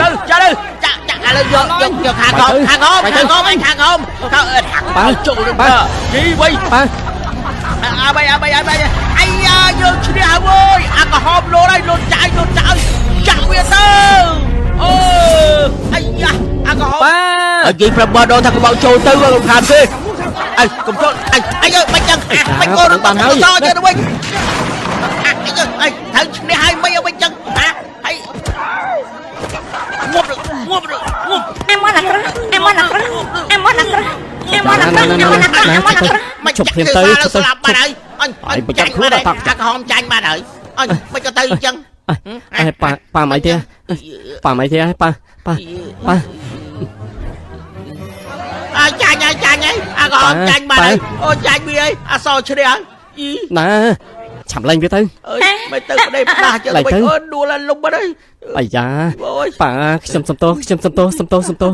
ទៅចាក់ទៅចាក់ចាក់ឥឡូវយកយកយកខាងក្រោមខាងក្រោមខាងក្រោមខាងក្រោមខាងខាងចូលទៅជីវិញ ប៉ា អាបីអាបីអាបីអាយ៉ាយើងឈ្នះហើយវើយអាក្រហមលោតហើយលោតចាយលោតចាយចាក់វាទៅអូអាយ៉ាអាក្រហម ប៉ា អើយប្រាប់បើដល់ថាកុំឲ្យចូលទៅរំខានទេអីកុំចូលអីអីមិនចឹងមិនកូនបានហើយតទៅវិញអីអីត្រូវឈ្នះហើយមិនឲ្យចឹងអាហើយងប់ងប់ងប់ អាមន់អាក្រក់អាមន់អាក្រក់អាមន់អាក្រក់អាមន់អាក្រក់អាមន់អាក្រក់អាមន់អាក្រក់ មិនចាក់ទៅស្លាប់បាត់ហើយអញអញចាញ់បាត់ហើយអាក្រហមចាញ់បាត់ហើយអញមិនក៏ទៅអញ្ចឹង អេប៉ាប៉ាមិនអីទេប៉ាមិនអីទេប៉ាប៉ាប៉ា អាចាញ់ហើយចាញ់ហើយអាក្រហមចាញ់បាត់ហើយអូចាញ់វាហើយអសឈ្នះហើយអី ណាឆាំលេងវាទៅ អើយមិនទៅប្តីផ្ដាស់ចឹងវិញអូដួលហើយលុំបាត់ហើយ អាយ៉ា អូយ ប៉ាខ្ញុំសុំទោសខ្ញុំសុំទោសសុំទោសសុំទោស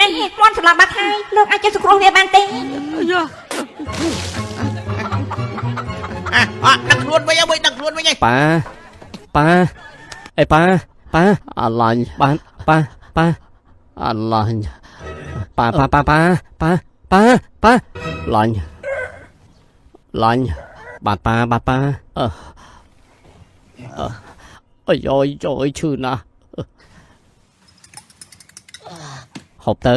នេះមន់ស្លាប់បាត់ហើយលោកអាចចេះសង្គ្រោះវាបានទេ អាយ៉ាអាអត់ដឹកខ្លួនវិញហើយដឹកខ្លួនវិញហើយ ប៉ាប៉ាអេប៉ាប៉ាអាឡាញ់បានប៉ាប៉ាអាឡាញ់ប៉ាប៉ាប៉ាប៉ាប៉ាប៉ាប៉ាឡាញ់ឡាញ់បាទប៉ាបាទប៉ាអឺអឺអាយយយឈឺណាស់ហូបទៅ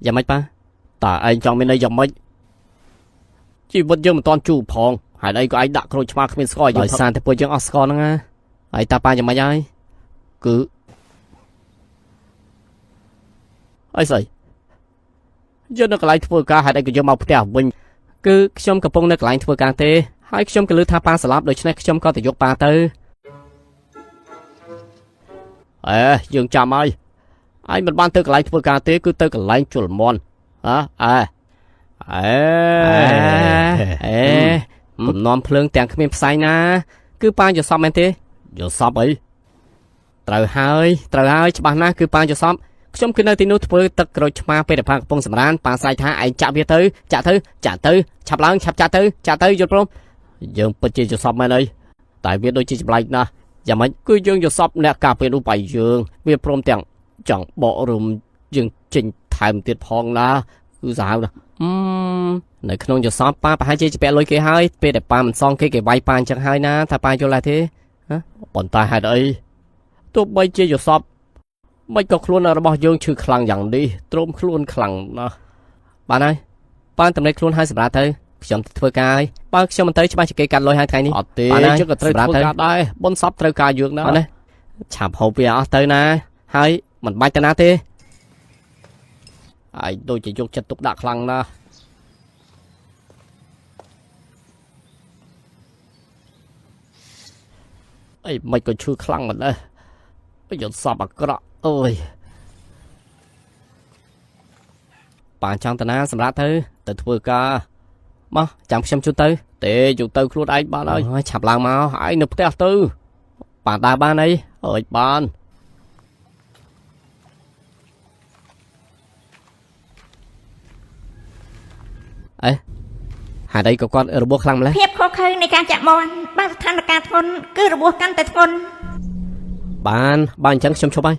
យ៉ាងម៉េចប៉ាតើឯងចង់មានន័យយ៉ាងម៉េច ជីវិតយើងមិនតាន់ជូរផងហេតុអីក៏ឯងដាក់ក្រូចឆ្មាគ្មានស្ករឲ្យយើងដោយសារតែពួកយើងអស់ស្ករហ្នឹងណាហើយតាប៉ាយ៉ាងម៉េចហើយគឺអីស្អីយើងនៅកន្លែងធ្វើការហេតុអីក៏យើងមកផ្ទះវិញគឺខ្ញុំកំពុងនៅកន្លែងធ្វើការទេហើយខ្ញុំក៏ឮថាប៉ាស្លាប់ដូច្នេះខ្ញុំក៏ទៅយកប៉ាទៅអេយើងចាំហើយឯងមិនបានទៅកន្លែងធ្វើការទេគឺទៅកន្លែងជលមន់ហ៎អេអេអេគំនាំភ្លើងទាំងគ្មានផ្សែងណា គឺប៉ាយល់សពមែនទេយល់សពអីត្រូវហើយត្រូវហើយច្បាស់ណាស់គឺប៉ាយល់សពខ្ញុំគឺនៅទីនោះធ្វើទឹកក្រូចឆ្មាពេលដែលប៉ាកំពុងសម្រានប៉ាស្រែកថាឯងចាក់វាទៅចាក់ទៅចាក់ទៅឆាប់ឡើងឆាប់ចាក់ទៅចាក់ទៅយល់ព្រមយើងពិតជាយល់សពមែនអីតែវាដូចជាចម្លែកណាស់យ៉ាងម៉េចគឺយើងយល់សពអ្នកការពារនោះបាយយើងវាព្រមទាំងចង់បករុំយើងចេញថែមទៀតផងណាគឺសាហាវណាស់អឺនៅក្នុងយល់សពប៉ាប្រហែលជាពាក់លុយគេហើយពេលដែលប៉ាមិនសងគេគេវាយប៉ាអញ្ចឹងហើយណាថាប៉ាយល់ដែរទេហ៎ប៉ុន្តែហេតុអីទោះបីជាយល់សពមិនក៏ខ្លួនរបស់យើងឈឺខ្លាំងយ៉ាងនេះទ្រាំខ្លួនខ្លាំងណាស់បានហើយបានតំណែងខ្លួនហើយសម្រាប់ទៅខ្ញុំទៅធ្វើការហើយបើខ្ញុំមិនទៅច្បាស់ជាគេកាត់លុយហើយថ្ងៃនេះ អត់ទេ បានហើយ យើងក៏ត្រូវ សម្រាប់ ធ្វើការដែរបុនសពត្រូវការយើងណា អត់ទេឆាប់ហូបវាអស់ទៅណាហើយមិនបាច់ទៅណាទេ ឯងដូចជាយកចិត្តទុកដាក់ខ្លាំងណាស់អីមិនក៏ឈឺខ្លាំងម្ល៉េះយន្តសពអាក្រក់អើយ ប៉ាចង់ទៅណាសម្រាប់ទៅ ទៅធ្វើការ មកចាំខ្ញុំជូនទៅ ទេយកទៅខ្លួនឯងបានហើយ អូយឆាប់ឡើងមក ឯងនៅផ្ទះទៅ ប៉ាដើរបានអី អើយបាន ហេតុអីក៏គាត់របួសខ្លាំងម្ល៉េះ ភាពខុសខើនៃការចាក់មន់បានស្ថានភាពធ្ងន់គឺរបួសកាន់តែធ្ងន់ បានបើអញ្ចឹងខ្ញុំឈប់ហើយ